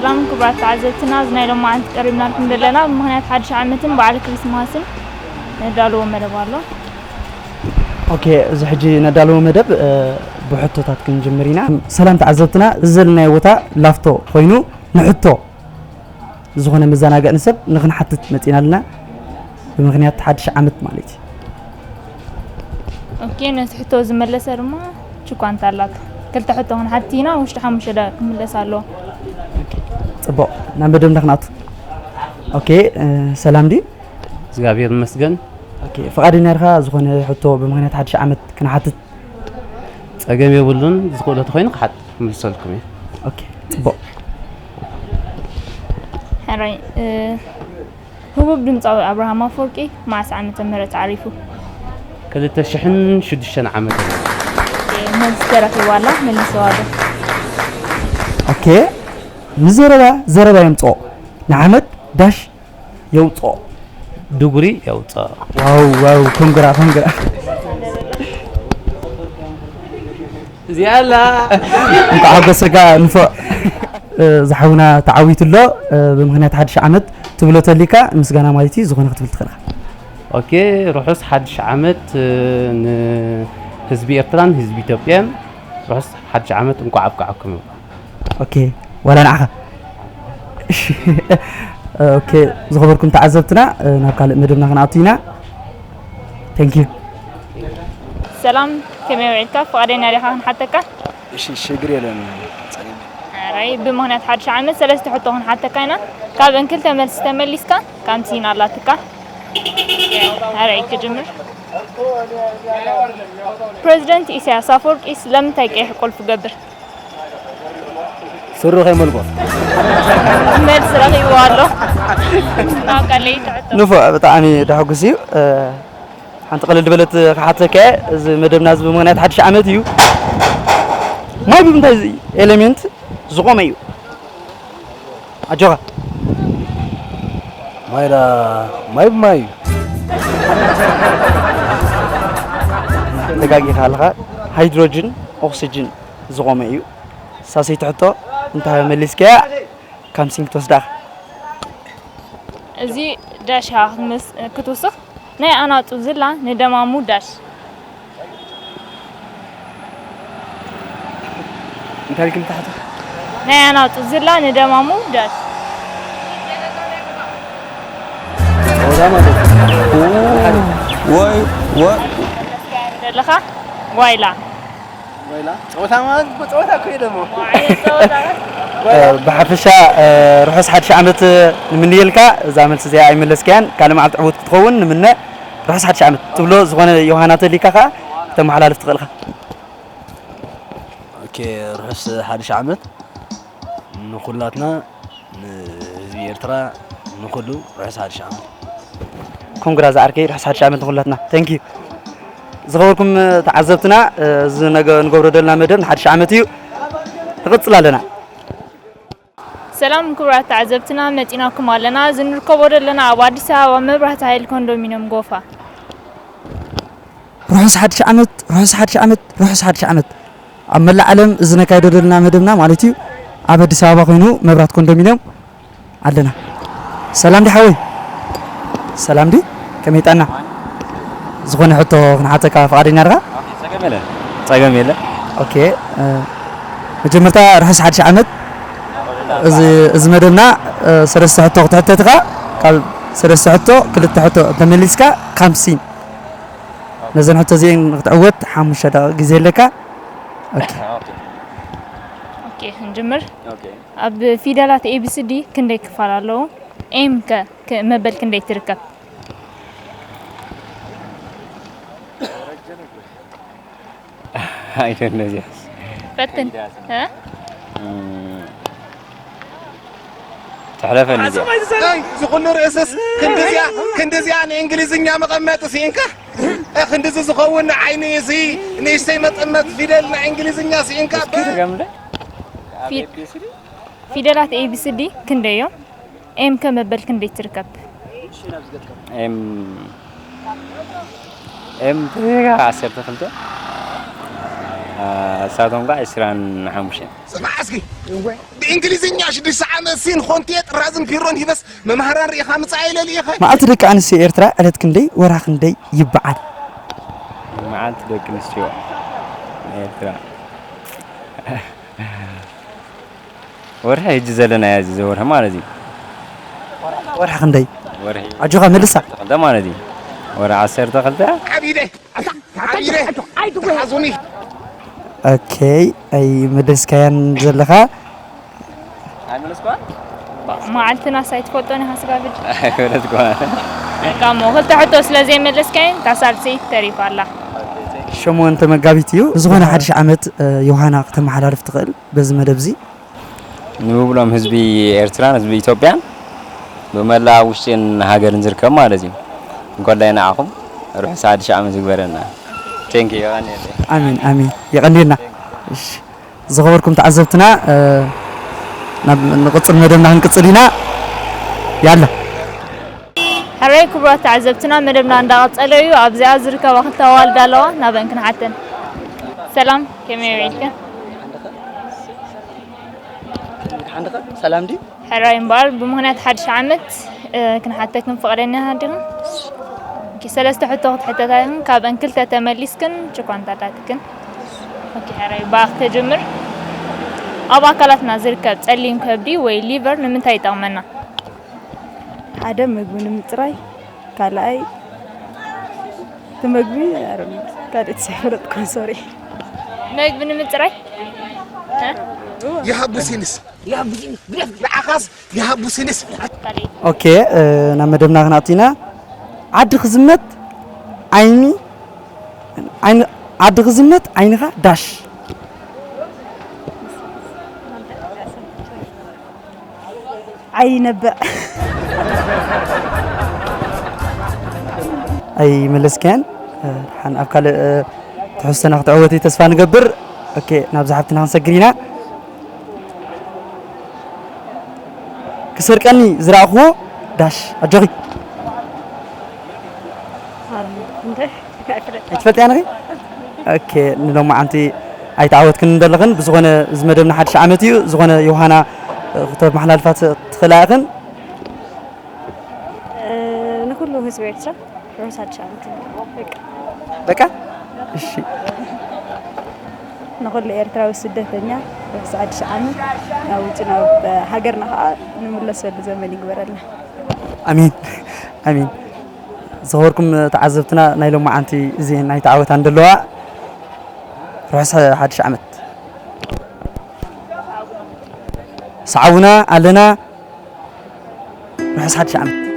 ሰላም ክቡራት ተዓዘብትና፣ እዚ ናይ ሎማዓንቲ ቀሪብናልኩም ዘለና ብምኽንያት ሓድሽ ዓመትን በዓል ክሪስማስን ነዳልዎ መደብ ኣሎ። ኦኬ፣ እዚ ሕጂ ነዳልዎ መደብ እ፣ ብሕቶታት ክንጅምር ኢና። ሰላም ተዓዘብትና፣ እዚ ዘለናዮ ቦታ ላፍቶ ኮይኑ ንሕቶ ዝኾነ መዘናግዒ ንሰብ ንኽንሓትት መፂና ኣለና። ብምኽንያት ሓድሽ ዓመት ማለት እዩ። ኦኬ፣ ነቲ ሕቶ ዝመለሰ ድማ ችኳንታ ኣላቶ። ክልተ ሕቶ ክንሓትት ኢና፣ ውሽጢ ሓሙሽተ ደቂቕ ክምለስ ኣለዎ። ፅቡቕ፣ ናብ መደብና ክንኣቱ። ኦኬ፣ እ፣ ሰላም ድዩ? እግዚኣብሔር ይመስገን። ኦኬ፣ ፍቓደኛ ዲኻ ዝኾነ ሕቶ ብምኽንያት ሓድሽ ዓመት ክንሓትት? ጸገም የብሉን። ዝኽእሎ ተኾይኑ ክሓት ክምልሰልኩም እየ። ኦኬ፣ ጽቡቕ። ሕራይ እ፣ ህቡብ ድምፃዊ ኣብርሃም ኣፈወርቂ መዓስ ዓመተ ምህረት ዓሪፉ? ክልተ ሽሕን ሽዱሽተን ዓመተ ምህረት። መልሲ ተረኺባ ኣላ፣ መልስዋ ዶ? ኦኬ፣ ንዘረባ ዘረባ የምፅኦ፣ ንዓመት ዳሽ የውፅኦ። ድጉሪ የውፅኦ። ዋው ዋው፣ ኮንግራ ኮንግራ። እዚኣላ እንኳዕ ሓጎሰካ ንፎዕ። እ፣ ዝሓውና ተዓዊቱ ኣሎ። እ፣ ብምኽንያት ሓድሽ ዓመት ትብሎ ተሊካ ምስጋና ማለት እዩ። ዝኾነ ክትብል ትኽእል ኢኻ። ኦኬ፣ ርሑስ ሓድሽ ዓመት እ፣ ንህዝቢ ኤርትራን ህዝቢ ኢትዮጵያን። ርሑስ ሓድሽ ዓመት፣ እንኳዕ ኣብቃዓኩም። ኦኬ፣ ዋላ ንዓኻ። እሺ። ኦኬ፣ ዝኸበርኩም ተዓዘብትና፣ እ፣ ናብ ካልእ መደብና ክንኣቱ ኢና። Thank you። ሰላም፣ ከመይ ውዒልካ? ፍቓደኛ ዲኻ ክንሓተካ? እሺ፣ ሽግር የለን። ጸገም የለን። ሕራይ ብምኽንያት ሓድሽ ዓመት ሰለስተ ሕቶ ክንሓተካ ኢና። ካብእን ክልተ መልሲ ተመሊስካ ካምሲን ኣላትካ። ሕራይ ክጅምር። ፕሬዚደንት ኢሳያስ ኣፈወርቂ ስለምንታይ ቀይሕ ቁልፊ ገብር? ስሩ ከይመልቆ። መልሲ ረኺብዎ ኣሎ። ናብ ካልኣይቲ ሕቶ። ንፉዕ፣ ብጣዕሚ ደሐጉስ እዩ። እ፣ ሓንቲ ቅልል ዝበለት ክሓተካ እየ። እዚ መደብና እዚ ብምኽንያት ሓድሽ ዓመት እዩ። ማይ ብምንታይ እዚ ኤሌሜንት ዝቖመ እዩ? ኣጆኻ። ማይ ዳ ማይ ብማይ እዩ። ተጋጊኻ ኣለኻ። ሃይድሮጅን ኦክሲጅን ዝቖመ እዩ። ሳሰይቲ ሕቶ እንተ መሊስካያ ካምሲን ክትወስዳ ኢኻ። እዚ ዳሽ ኢኻ ክትመስ-፣ ክትውስኽ። ናይ ኣናጹ ዝላ ንደማሙ ዳሽ። እንታይ ኢልክም ታሕቱ? ናይ ኣናጹ ዝላ ንደማሙ ዳሽ። ጸወታ ማለት እዩ። ወይ ወይ ዘለኻ ጓይላ። ጓይላ ጸወታ ማለት እኮ ጸወታ እኮ እዩ ደሞ። ዓይነት ጸወታ። ብሓፈሻ ርሑስ ሓድሽ ዓመት ንምንየልካ። እዛ መልሲ እዚኣ ኣይመለስካያን። ካልእ መዓልቲ ዕዉት ክትኸውን ንምነ። ርሑስ ሓድሽ ዓመት ትብሎ ዝኾነ ዮሃና ተሊካ ከኣ ክተመሓላልፍ ትኽእል ኢኻ። ኦኬ፣ ርሑስ ሓድሽ ዓመት ንኹላትና፣ ንህዝቢ ኤርትራ፣ ንኹሉ ርሑስ ሓድሽ ዓመት። ኮንግራ ዝዓርከይ፣ ርሑስ ሓድሽ ዓመት ንኹላትና። Thank you። ዝኸበርኩም ተዓዘብትና፣ እዚ ነገ ንገብሮ ዘለና መደብ ንሓድሽ ዓመት እዩ። ንቕጽል ኣለና። ሰላም ክቡራት ተዓዘብትና፣ መጺናኩም ኣለና። እዚ ንርከቦ ዘለና ኣብ ኣዲስ ኣበባ መብራህቲ ሃይል ኮንዶሚንየም ጎፋ። ርሑስ ሓድሽ ዓመት፣ ርሑስ ሓድሽ ዓመት፣ ርሑስ ሓድሽ ዓመት። ኣብ መላእ ዓለም እዚ ነካይዶ ዘለና መደብና ማለት እዩ ኣብ ኣዲስ ኣበባ ኮይኑ መብራት ኮንዶሚንየም ኣለና። ሰላም ዲ ሓወይ? ሰላም ዲ? ከመይ ጠና? ዝኾነ ሕቶ ክንሓተካ ፍቓደኛ ዲኻ? ጸገም የለ። ጸገም የለ። ኦኬ፣ እ፣ መጀመርታ ርሑስ ሓድሽ ዓመት። እዚ፣ እዚ መደብና፣ እ፣ ሰለስተ ሕቶ ክትሕተት ኢኻ። ካብ ሰለስተ ሕቶ ክልተ ሕቶ እንተመሊስካ ካምሲን። ነዘን ሕቶ እዚአን ንክትዕወት ሓሙሽተ ደቂቕ ግዜ ኣለካ። ኦኬ። ኦኬ፣ ክንጅምር። ኣብ ፊደላት ኤ ቢ ሲ ዲ ክንደይ ክፋል ኣለዎ? ኤም ከ ክ-፣ መበል ክንደይ ትርከብ? I don't know this። ፈትን። እ? እም፣ ተሕለፈኒ እዚኣ። ዝኹሉ ርእስስ ክንድዚኣ ክንድዚኣ ንእንግሊዝኛ መቐመጢ ስኢንካ? እ፣ ክንድዚ ዝኸውን ዓይኒ እዚ ንእሽተይ መጠመት ፊደል ናይ እንግሊዝኛ ስኢንካ? እስኪ ድገምለ። ፊ-፣ ፊደላት ኤ ቢ ሲ ዲ ክንደይ እዮም? ኤም ከ መበል ክንደይ ትርከብ? ኤም፣ ኤም ተጋ ዓሰርተ ክልተ። ንሳቶም ከዓ ዕስራን ሓሙሽተን። ስማዕ እስኪ፣ ብእንግሊዝኛ ሽዱሽተ ዓመት ሲን ኾንቴ ጥራዝን ፒሮን ሂበስ መምሃራን ርኢኻ ምጻእ ኢለ ልኢኸ። መዓልቲ ደቂ ኣንስትዮ ኤርትራ ዕለት ክንደይ ወርሃ ክንደይ ይበዓል? መዓልቲ ደቂ ኣንስትዮ ኤርትራ ወርሒ ሕጂ ዘለናዮ እዚ ወርሒ ማለት እዩ። ወርሒ ክንደይ? ወርሒ ኣጆኻ መልሳ። ክልተ ማለት እዩ። ወርሒ ዓሰርተ ክልተ ዓቢደ ዓቢደ ሓዙኒ ኦኬ ኣይመለስካያን ዘለኻ። ኣይመለስኳን መዓልትናስ ኣይትፈልጦን ኢኻ ስጋብድ ኣይመለስኳን በቃ እሞ ክልተ ሕቶ ስለ ዘይመለስካየን እታ ሳልሰይቲ ተሪፋ ኣላ። ሸሞንተ መጋቢት እዩ። ብዝኾነ ሓድሽ ዓመት ዮሃና ክተመሓላልፍ ትኽእል በዚ መደብ እዚ። ንብሎም ህዝቢ ኤርትራን ህዝቢ ኢትዮጵያን ብመላእ ውሽጥን ሃገርን ዝርከብ ማለት እዩ። እንኮላይ ንዓኹም ርሑስ ሓድሽ ዓመት ይግበረና። ቴንክ ዩ ዮሃና። ኣሜን ኣሜን። የቐንየልና። እሺ ዝኸበርኩም ተዓዘብትና ናብ ንቕጽል መደብና ክንቅጽል ኢና። ያላ ሕራይ ክቡራት ተዓዘብትና መደብና እንዳቐጸለ እዩ። ኣብዚኣ ዝርከባ ክልተ ኣዋልድ ኣለዋ ናበን ክንሓተን። ሰላም ከመይ ውዒልክን? ሰላም ድዩ? ሕራይ እምበኣር ብምኽንያት ሓድሽ ዓመት ክንሓተክን ፍቕደኛ ሃዲኽን? ሰለስተ ሕቶ ክትሕተታ ኢኽን ካብአን ክልተ ተመሊስክን ችኳንታ ኣላትክን። ኦኬ ሕራይ ብኣኽ ተጀምር። ኣብ ኣካላትና ዝርከብ ጸሊም ከብዲ ወይ ሊቨር ንምንታይ ይጠቕመና? ሓደ ምግቢ ንምጽራይ፣ ካልኣይ እቲ መግቢ ካልእቲ ኣይፈለጥኩን ሶሪ። መግቢ ንምጽራይ ይሃቡ ሲንስ ንዓኻስ ይሃቡ ሲንስ ኦኬ ናብ መደብና ክንኣቱ ኢና። ዓዲ ክዝመት ዓይኒ ዓይኒ ዓዲ ክዝመት ዓይንኻ ዳሽ ዓይኒ ነብዕ ኣይመለስካያን። ደሓን ኣብ ካልእ ትሕዝቶና ክትዕወቲ ተስፋ ንገብር። ኦኬ ናብዛ ሓብትና ክንሰግር ኢና። ክሰርቀኒ ዝረኣኽዎ ዳሽ ኣጆኺ ኣይትፈልጥያን ኢኺ። ኦኬ ንሎማዓንቲ ኣይተዓወትክን ዘለኽን። ብዝኾነ እዚ መደብና ሓድሽ ዓመት እዩ። ዝኾነ ዮሃና ክተመሓላልፋ ትኽእላ ኢኽን። ንኩሉ ህዝቢ ኤርትራ ርሑስ ሓድሽ ዓመት ይብለኩም። በቃ። በቃ እሺ። ንኩሉ ኤርትራዊ ስደተኛ ርሑስ ሓድሽ ዓመት፣ ናብ ውጭ ናብ ሃገርና ከዓ ንምለሰሉ ዘመን ይግበረልና። ኣሚን ኣሚን። ዝኸበርኩም ተዓዘብትና ናይ ሎማዓንቲ እዚኤን ኣይተዓወታን ዘለዋ። ርሑስ ሓድሽ ዓመት። ሰዓቡና ኣለና። ርሑስ ሓድሽ ዓመት።